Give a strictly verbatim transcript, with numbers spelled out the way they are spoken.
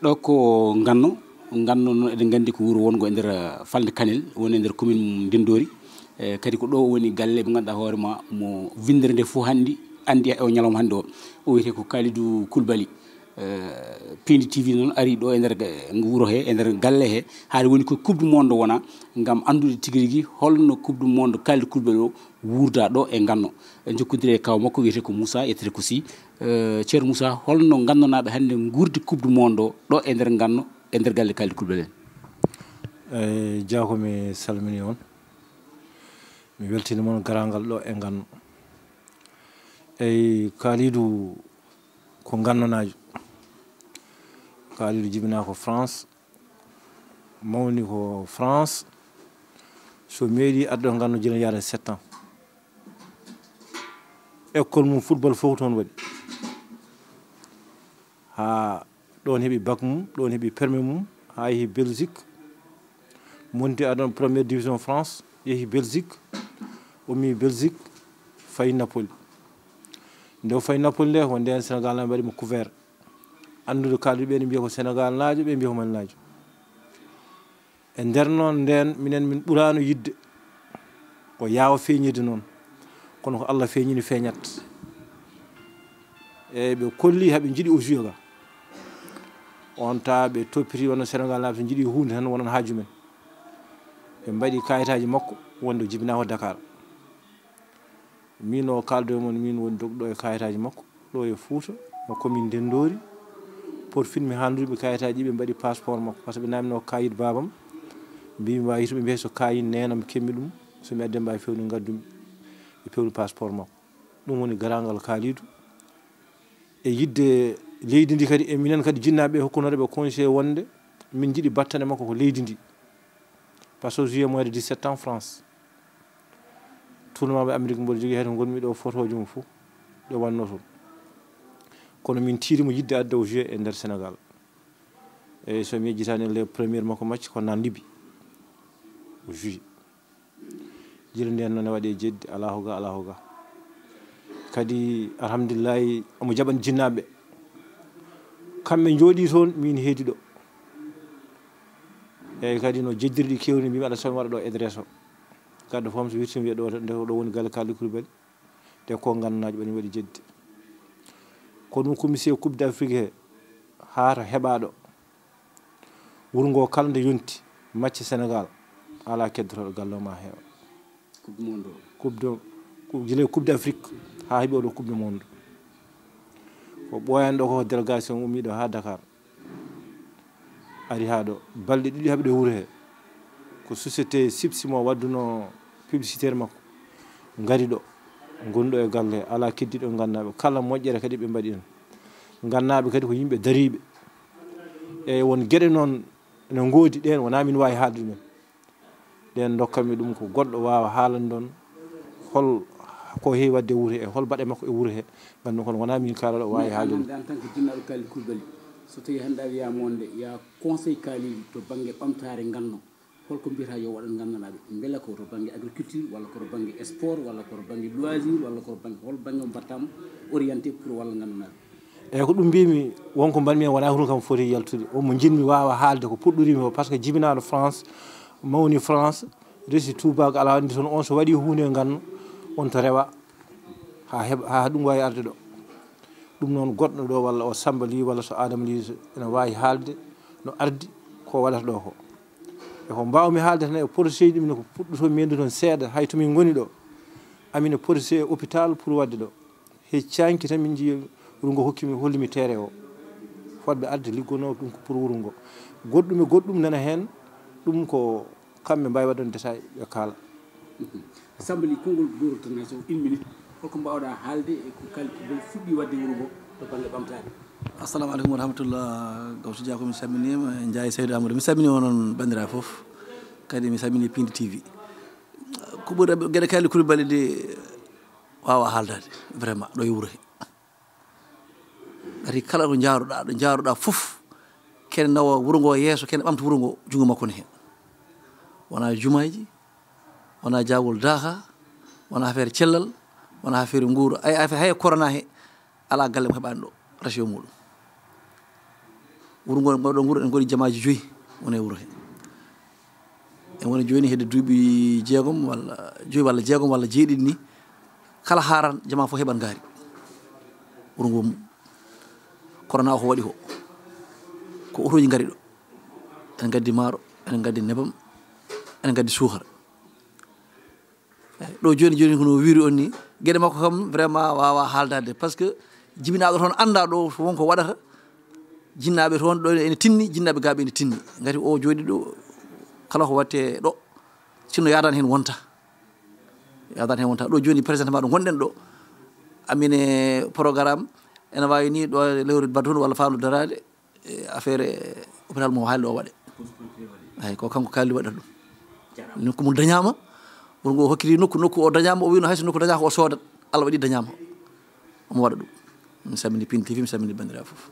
Ɗo ko Nganno. Nganno noon, eɗen nganndi ko wuro wonngo e nder, eh, falnde Kanel, woni e nder commune Ndenndoori. Eh, kadi ko ɗo woni galle mo ngannduɗaa hoore ma mo winndere nde fof hanndi, anndi e o ñalawma hannde o. O wiyetee ko Kalidou Koulibaly. Eh, Pindi T V noon ari ɗo e nder ga-, wuro he, e nder galle he, haade woni ko Coupe du Monde wona, ngam anndude tigi rigi holno Coupe du Monde Kalidou Koulibaly o wuurda ɗo e Nganno. En njokkondiri e kaaw makko wiyetee ko Moussa, yettete ko Sy. Eh, Ceerno Moussa, holno Ngannonaaɓe hannde nguurdi Coupe du Monde o ɗo e nder Nganno, e nder galle Kalidou Koulibaly en? Eey, Diaw, ko mi salmini on. Mi weltini mon garaangal ɗo e Nganno. Eey, Kalidou ko Ngannonaajo. Kalidou jibinaa ko France, mawni ko France. So meeɗi arde ko Nganno jibinaa yaade sept ans. École mum football fof toon waɗi. Haa ɗoon heɓi bac mum, ɗoon heɓi permis mum, haa yehi Belgique. Monti adon première division France, yehi Belgique, ummi Belgique, fayi Napoli. Nde o fayi Napoli nde, ko ndeen Sénégal naaɓe mbaɗi mo couvert. Anndude Kalidou ɓe ne mbiya ko Sénégal naajo, ɓe mbiya ko Mali naajo. E nder noon ndeen, minen min ɓuraano yiɗde ko yaawa feeñirde noon. Kono ko Allah feeñini feeñat. Eey, ɓe kolli haɓe njiɗi o juya ga. On taa ɓe toppiti wonno Sénégal naaɓe so njiɗi huunde tan wonan haaju men. Ɓe mbaɗi kayitaaji makko wonde o jibinaa ko Dakar. Min o kaaldo e mon, min woni dogɗo e kayitaaji makko, ɗo e Fuuta, no commune Ndenndoori. Porfin mi haaldude ɓe kayitaaji ɗi, ɓe mbaɗi passeport makko, par ce que ɓe naamno kayit baabam. Mbiimi waawi to ɓe mbiya so kayit neenam kemmi ɗum, so mi addi mbaawi fewde ngaddumi, ɓe pewni passeport makko. Ɗum woni garaangal Kalidou. E yiɗde leydi ndi kadi, e minen kadi jinnaaɓe ɓe hokkunooɓe ɓe conseil wonde min njiɗi battane makko ko leydi ndi. Parce que juillet moins de dix-sept ans France. Tournoi ɓe Amérique mboɗo jogii hay to ngonmi ɗo, photoji mum fof ɗe wanno toon. Kono min tiiri mo yiɗde adde o jouer e nder Sénégal. Eyi, so mi yejjitaani, le premier makko match ko naan Libi. O joué. Jiri nden noon e waɗe jeddi, alaa ko ga, alaa ko ga. Kadi, alhamdulillahi, omo jaɓan jinnaaɓe. Kamɓe njooɗii toon, min heedi ɗo. Eyi, kadi no jeddirɗi kewni, mbimi aɗa somi waɗa ɗo adresse o. Gaddo fof so wirtimi wiya ɗo, nde ko ɗo woni galle Kalidou Koulibaly. Te ko nganndanaajo ɓe waɗi jedde. Ko ɗum commissaire Coupe d'Afrique he, haa to heɓaaɗo. Wuro ngo kala nde yonti, match Sénégal, alaa keddotooɗo galle o ma heewa. Coupe du monde o. Coupe de, coupe, gila Coupe d'Afrique, haa heɓi oɗo Coupe du monde. Ko ɓooyani ɗo ko délégation ummiiɗo haa Dakar. Ari haa ɗo. Balɗe ɗiɗi haɓi ɗo e wuro he. Ko société Sipsi mo wadduno publicitaire makko. Ngari ɗo. Ngoni ɗo e galle he. Alaa keddiiɗo ngannaaɓe. Kala moƴƴere kadi ɓe mbaɗi ɗum. Ngannaaɓe kadi ko yimɓe dariiɓe. Eyi, won geɗe noon ene ngoodi ɗeen, wonaa min waawi haalde ɗumen. Ɗeen ndokkanmi ɗum ko goɗɗo waawa haalande on hol ko heewi waɗde e wuro he, hol baɗe makko e wuro he. Nganndu kono wonaa min kaalaɗo waawi haalde ɗum. Hannde en tant que jinnaaɗo Kalidou Koulibaly, so tawii hannde a wiyaama wonde ya conseil Kalidou to bannge ɓamtaare Nganno, holko mbiyata yo waɗan Ngannonaaɓe? Mbele ko to bannge agriculture, walla ko to bannge sport, walla ko to bannge loisir, walla ko to bannge, hol bannge o mbaɗtaama orienté pour walla Ngannonaaɓe? Eyi, ko ɗum mbimi, wonko mbaɗmi hen wonaa hul kam foti yaltude. On mo njiɗmi waawa haalde ko puɗɗorimi o, par ce que jibinaaɗo France, mawni France, resi tuubaako alaa waɗde toon, on so waɗi huunde e Nganno, on to rewa, haa heɓa, haa ɗum waawi arde ɗo. Ɗum noon goɗɗo ɗo, walla o Samba Ly, walla so Adama Ly, ene waawi haalde no ardi ko waɗata ɗo ko. E ko mbaawmi haalde tan e projet ji ɗum ne ko puɗɗoto menndu toon seeɗa, hay to min ngoni ɗo. Amin e projet e hôpital pour waɗde ɗo. He caanki tan min njii wuro ngo hokkimi, hollimi terrain o. Fodɓe arde liggonoo ɗum ko pour wuro ngo. Goɗɗum e goɗɗum nana heen, ɗum ko kamɓe mbaawi waɗde on détail ɓe kaala. Samba Ly, konngol gootol tan, hay so une minute, holko mbaawɗaa haalde e ko Kalidou Koulibaly fuɗɗi waɗde wuro ngo to bannge ɓamtaare? Assalamu aleykum wa rahmatullah. Gawsu Dia, ko mi salminiima, Ndiaye Saydou Amadou. Mi salminii onon banndiraaɓe fof. Kadi mi salminii Pindi T V. Ko ɓuri geɗe Kalidou Koulibaly ɗe waawa haaldaade, vraiment, ɗo e wuro he. Ngati kala ɗo njaaruɗaa, ɗo njaaruɗaa fof, kene nawa wuro ngo yeeso, kene ɓamta wuro ngo, junngo makko ne heen. Wonaa jumaaji, wonaa jaawol daaka, wonaa affaire cellal, wonaa affaire nguura. Ay, affaire hay corona he, alaa galle mo heɓaani ɗo, ratio muuɗum. Wuro ngo, ngoɗo wuro, en ngoni jamaaji joyi woni e wuro he. En woni jooni hedde duuɓi jeegom walla joyi walla jeegom walla jeeɗiɗi ni. Kala haaran jamaa fof heɓan ngaari. Wuro ngo, corona o ko waɗi ko, ko otoji ngari ɗo. Ene ngaddi maaro, ene ngaddi nebam, ene ngaddi suukar. Eyyi, ɗo jooni jooni kono wiiri on ni, geɗe makko kam vraiment wawa haaldade, par ce que jibinaaɗo toon annda ɗo wonko waɗata. Jinnaaɓe toon ɗo ene tinni, jinnaaɓe gaaɓe ene tinni. Ngati o jooɗi ɗo, kala ko watte ɗo, sinno yaadani heen wonta. Yaadani heen wonta. Ɗo jooni présentement ɗo ngonɗen ɗo, amine programme ene wawi ni ɗo lewru badun walla fandu darade, e affaire, e hôpital mo haali ɗo waɗe. Ay, ko kanko kaali waɗata ɗum. Nokku mum dañaama, wuro ngo hokkiti nokku, nokku o dañaama, o wino hay so nokku dañaaka o soodat. Allah waɗi dañaama. Omo waɗa ɗum. Mi salmini Pin T V, mi salmini banndiraaɓe fof.